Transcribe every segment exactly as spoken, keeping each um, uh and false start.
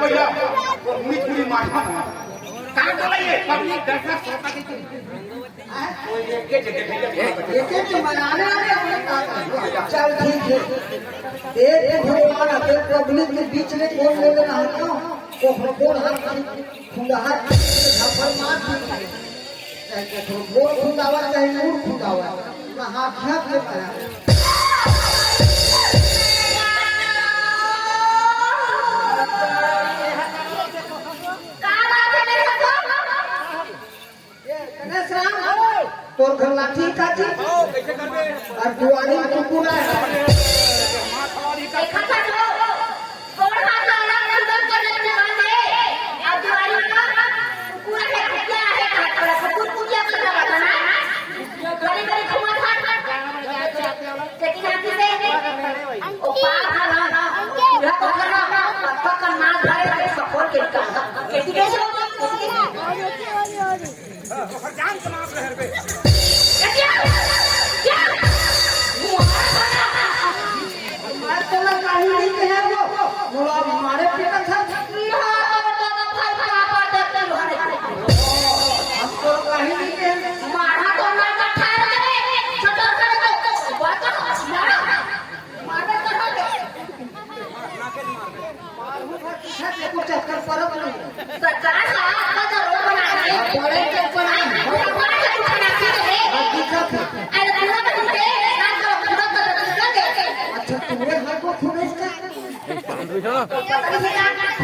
वो मुड़ी थोड़ी मारना। कहाँ बोला ये? पब्लिक दर्शक श्रोता की चीज। हाँ? वो ये के जगह भेजा। ये के तो मनाने वाले अपने काम है। चल ठीक है। एक भगवान है, तो पब्लिक के बीच में कौन ले लेना है ना? तो हम कौन हाथ की खुंडहार झापड़ मार दी। चाहे तो गोड़ खुंडावा, चाहे मुड़ खुंडावा। ना हाथ हाथ में पाया। का बात है मेरे साथ? ए, गणेश राम, तोर घर लाठी का जी? और दुआरी में कुकुर आए। देखा था तो, कौन हाथ वाला कुकुर के नजर में बांधे? और दुआरी में कुकुर है, कुतिया है, कहाँ पर कुकुर कुतिया कर रहा था ना? बड़ी बड़ी घुमा था। लेकिन आप किसे? ओ पाप है ना, पूरा तो करना, पत्थर का मांस भरे, सफर के निकालना। कैसी कैसे होगा? कैसी कैसे? मार तो मैं कहीं नहीं कहे वो, बोला मारे पिटा था। हम तो कहीं नहीं कहे। मारा तो मैं कठा रहे, छोटा कर दो, बात मारा, मारा तो कुछ चक्कर परत नहीं। सरकार साहब, आपका तो रोड बना रहे हैं। बड़े चक्कर नहीं। सरकार से कुछ बना के दे। अब दिक्कत है। अरे, पूरा बन के, ना तो पूरा कर दे, कर दे। अच्छा, तुम्हें हर को खुद इसका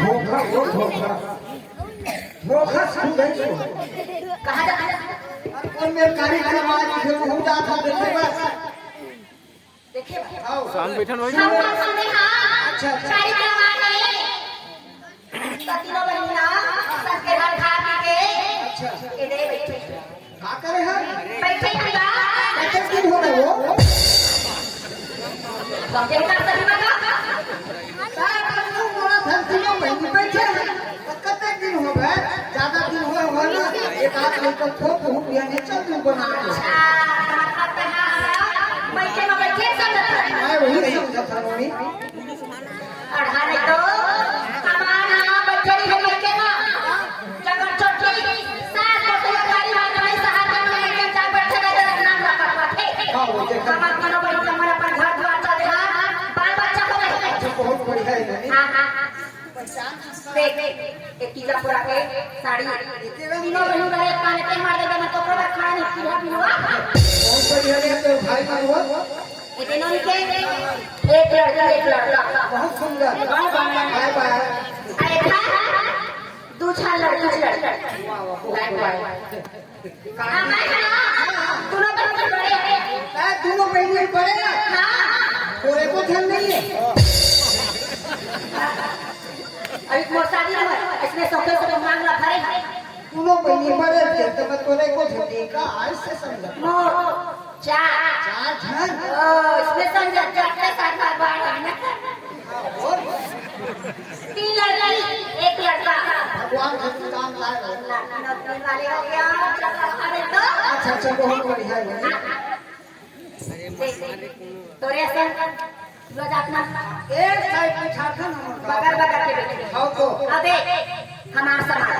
धोखा, वो धोखा। धोखा सुन गई सो। कहाँ जा? और कौन मेरे गाड़ी वाला मार के वो जा था, देखे बस। देखे भाई। आओ। शांत बैठन भाई। हम लोग सुने हाँ। अच्छा, अच्छा। कार्यक्रम आ गए। तो तीनों बहिना सबके घर खा पी के अच्छा। ये दे बैठे। का करे है? बैठे पूरा। कैसे की हो रहे हो? देखा सही बता। का कर तू मोरा धरती में बहिनी बैठे हैं? तो कते दिन हो गए? ज्यादा दिन हो, हो ना? एक आध दिन तो थोक बहुत या नहीं चल तू बना के। अच्छा, मतलब है ना, बैठे में बैठे सब। मैं वही समझा था, मम्मी। अढ़ा नहीं तो कमाना, बच्चे नहीं है, बच्चे ना। जब छोटी सास को तो गाड़ी में नहीं सहारा में लेके जा बैठे रहे, तो नाम रखा हुआ थे। हाँ, वो देखो। कमा करो, बड़ी कमर अपन घर द्वार चल रहा, बाल बच्चा को नहीं। अच्छा, बहुत बढ़िया है, नहीं? हाँ, हाँ, हाँ। देख, देख, एक तीजा पूरा के साड़ी। तीनों बहन रहे, कान के मार देगा, मैं तो पूरा खाना नहीं पीला पीला। बहुत बढ़िया है, तो भाई का हुआ। इतनों के एक लड़का, एक लड़का। बहुत सुंदर। बाय बाय। बाय बाय। अरे था, दू झन लड़का, लड़का। बाय बाय। हाँ, मैं ना, दोनों बहन बड़े हैं। ए, दोनों बहन बड़े हैं? हाँ। और एको झन नहीं है। अरे मोर शादी में इसने सौंपे से मांग ला भरे हैं। दोनों बहन बड़े थे, तो मैं तोरे को झंडी का आज से समझा। मोर चार। चार झन? ओ, इसमें समझा, चार के साथ बार बार है ना। और? तीन लड़की, एक लड़का। भगवान झंडी काम लाए हो। लड़की नौकरी वाले हो गया, चलो, अरे तो। अच्छा, अच्छा, बहुत बढ़िया है। तोरे संग रोज अपना एक साइड में झारखंड हम बगर बगर के बैठे। हाँ तो। अबे हमार समाज।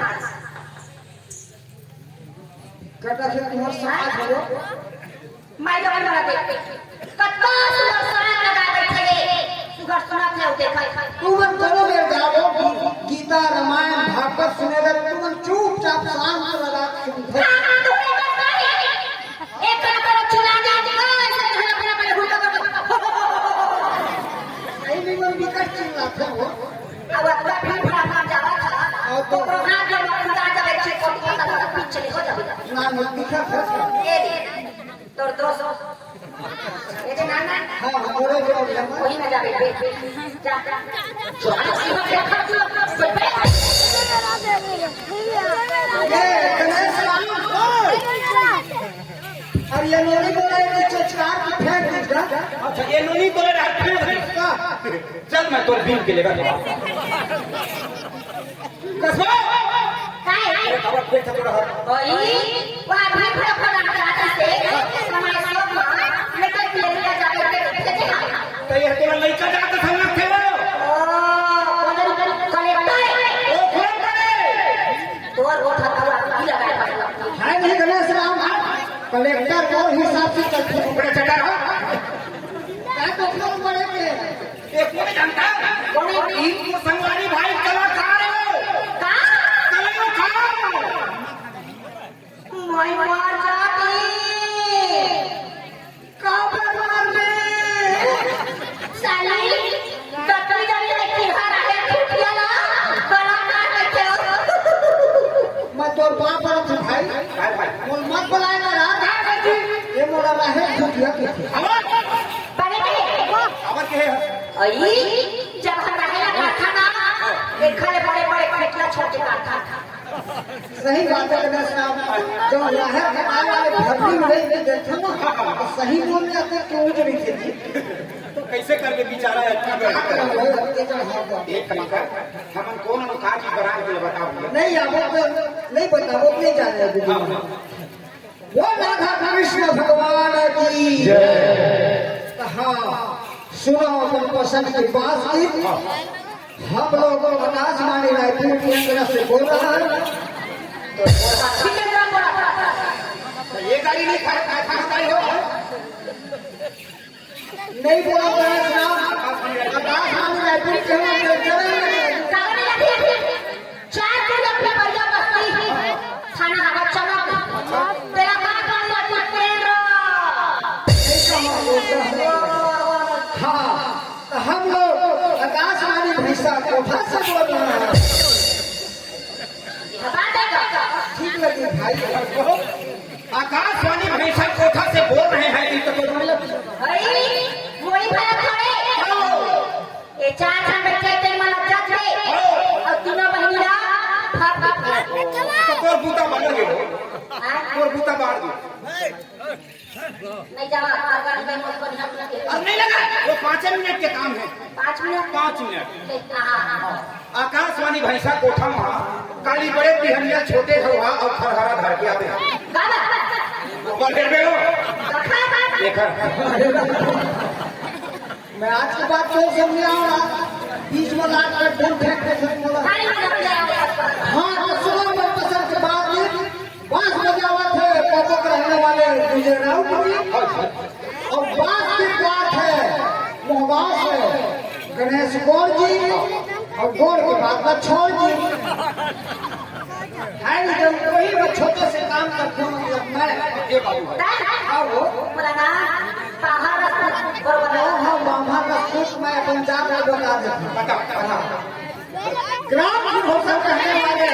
कटा से तुम्हार समाज हो। मैं तो बना दे। कत्ता सुंदर साग लगा बैठे। सुगर सुनत है, देखा। तुमन कोनो मेर जाओ, गीता, रामायण, भागवत सुने ला, तुमन चुपचाप शांत लगा के सुनते। एक तरह का चुला दे दिया, ऐसे खाना खाना पड़े, हुड़का पड़े। सही में मन विकट चिल्लात है वो। अब अतना भीड़ भाड़ में जावा था, और तो तो प्रोग्राम के बाद उतार जावे, चेक कर दिया था, पीछे चले हो जावे। ना, ना, दिखा था। ये दे, तोर दोस्त। ये दे, ना, ना। हाँ, हाँ, बोलो, बोलो, बोलो। वही में जावे, बे, बे, जा, जा। ये, गणेश राम, ओए। अरे ये नोनी बोला है कि चचकार की फेंक दीजिएगा। अच्छा, ये नोनी बोला है, फेंक दीजिएगा। चल, मैं तोर बीन के लेकर चला। कसबा! काय? अरे, खबर फेंक थोड़ा हट। ओई, वो आदमी खड़ा खड़ा जाता से, हमारे सब माँ, लेकर के लेकर जाकर के फेंके हैं। तो ये तोरा लइका जात संगत थे वो। ओ, कलेक्टर। कलेक्टर मोर हिसाब से चलथे। बड़े चक्कर हो। का तो फोन करे के? ये कोई जानता? कौन? इनको संगवारी भाई कलाकार हो। का? कलाकार। मैं मर जाती। का बदमाश बे? साली, दतरी जानी है कि हर है फुटिया ना, बड़ा मार के खेलो। मैं तोर बाप बड़ा था भाई। भाई, भाई। मोर मत बुलाए ना रात। का करती? ये मोला रहे फुटिया के थे। आवाज। बने बने। आवाज के है? अई, जब हम रहे ना था ना, एक खाले बड़े बड़े खेतला छोटे का था। सही बात है गणेश राम, जब राहर कटाए वाले भर्ती में नहीं देखे ना, तो सही बोल जाते क्यों नहीं थे जी? तो कैसे करके बेचारा है, क्या करना है? ये तो है तो। एक तरीका, हमन कौन और का चीज बना के बताओ। नहीं, अब वो नहीं बताओ, वो नहीं जाने अभी। हाँ। वो राधा कृष्ण भगवान की जय। तो हाँ, सुनो अपन पसंद की बात की। हम लोग आकाशवाणी रायपुर केंद्र से बोल रहे हैं। तो ये गाड़ी नहीं खा, खा, खा, खा, हो। नहीं बोला गणेश राम। आकाशवाणी रायपुर केंद्र से बोल रहे हैं। चार दिन अपने बढ़िया बस्ती, थाना हवा चमक, तेरा बाप बन गया तेरा। हाँ, तो हम लोग आकाशवाणी भैंसा कोठा से बोल रहे हैं। ठीक लगी भाई। आकाशवाणी भैंसा कोठा से बोल रहे हैं, ये तो बोलने लगी। भाई, वही भैया खड़े। ये चार झन बच्चे तेरे मन लग जाते। और तीनों बहिनी ला भाग भाग। तो तोर बूता मार दे। हाँ? तोर बूता मार दे। नहीं जावा, अगर नहीं मत बनिया तो अब नहीं लगा, वो पाँच मिनट के काम है। पाँच मिनट? पाँच मिनट। ले, हाँ, हाँ, हाँ। आकाशवाणी भैंसा कोठा में काली बड़े बिहनिया छोटे हवा और खरहरा धर के आते हैं। बाबा। ऊपर फिर में हो। रखा है बात। देखा। मैं आज के बाद कोई समझ आऊंगा, बीच में लाट कर ढूंढ फेंक के फेंक बोला। हाँ, तो सुनो, मैं पसंद के बाद भी बांस बजावत है, कोपक रहने वाले विजय राउत जी। और बांस की बात है, मोहबास है, गणेश गौर जी। और गौर की बात ना छोड़ जी। है नहीं, जब कोई मैं छोटे से काम करता हूँ, मतलब मैं ये बाबू है। हाँ, वो। पुराना बाहर रखो, बरोबर। हाँ, हाँ, बाहर रखो, मैं अपन जात में बता देता हूँ। बता, बता। ग्राम की घोषणा कहने वाले।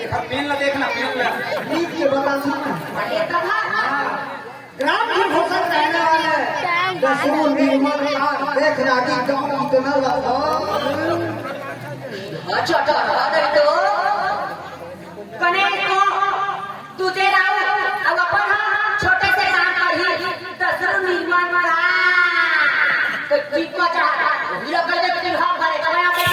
अब पेन ला देखना, पेन ला। नीक के बता सुन। अरे तब हाँ। ग्राम की घोषणा कहने वाले। दसरूं निर्मल का देख रागी गाँव कितना लगा। अच्छा, तो हटा दे तो। कने को तुझे राऊ, अब अपन हम छोटे से काम करी, दसरूं निर्मल का। तो जीत को चाहता, ये लोग कहते कि हम भरे, तो मैं आपको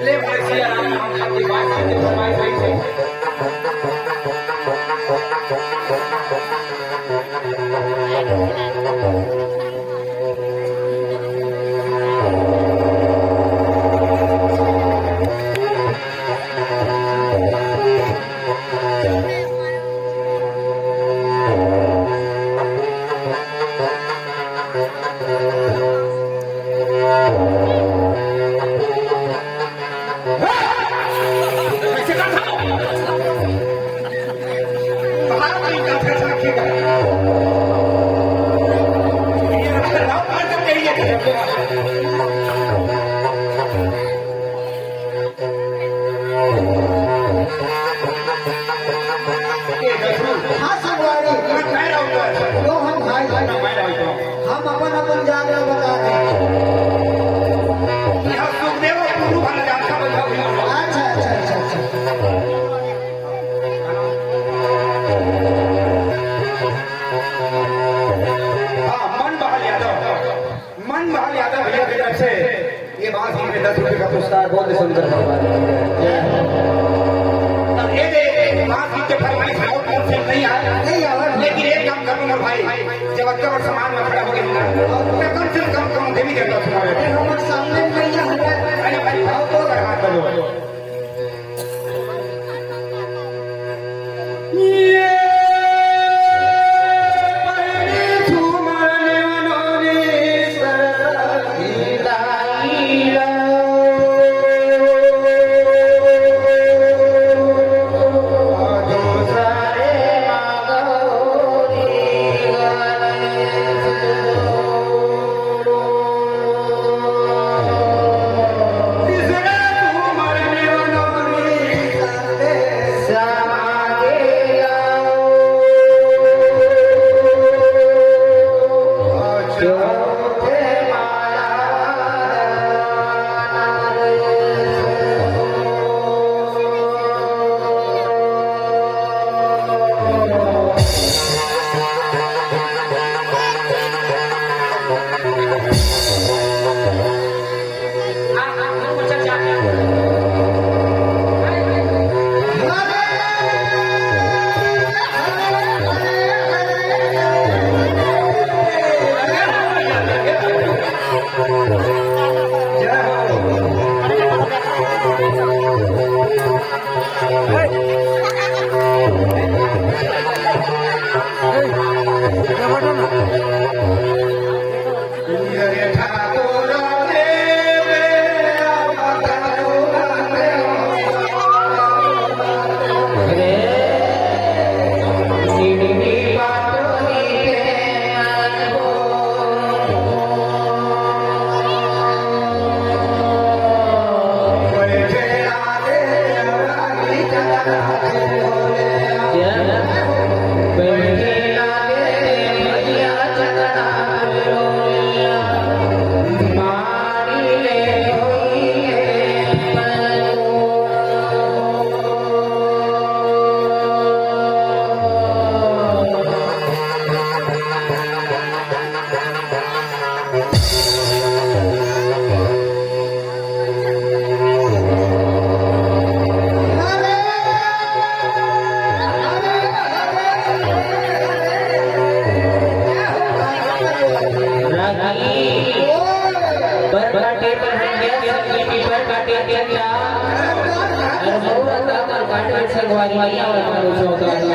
ले भाई, सिया राम नाम का दीवार से फरमाई भाई से। हाँ, संगवारी। मैं रहूंगा। लो हम भाई। मैं रहूंगा। हम अपन अपन जात ला बता दें। यहाँ सुखदेव और टुल्लू वाला जात का बजाओ। अच्छा, अच्छा, अच्छा, अच्छा। हाँ, मन बहाल यादव। मन बहाल यादव भैया की तरफ से ये बांस गीत में दस रुपए का पुरस्कार, बोल दे शंकर भगवान। अब ये दे, बांस गीत के फरमाइश बहुत कम से नहीं आया। नहीं आया। लेकिन एक काम करूँ मोर भाई, जब अक्का और समाज में खड़ा हो गया ना, मैं कम से कम, कम देवी देवता सुना देते हैं। हमारे सामने मैया हमारे रागी, बर काटे बर हंडिया, सब पीपल काटे चंदा, अउ मोर काटे संगवारी मैया, अउ मारो सौदारी।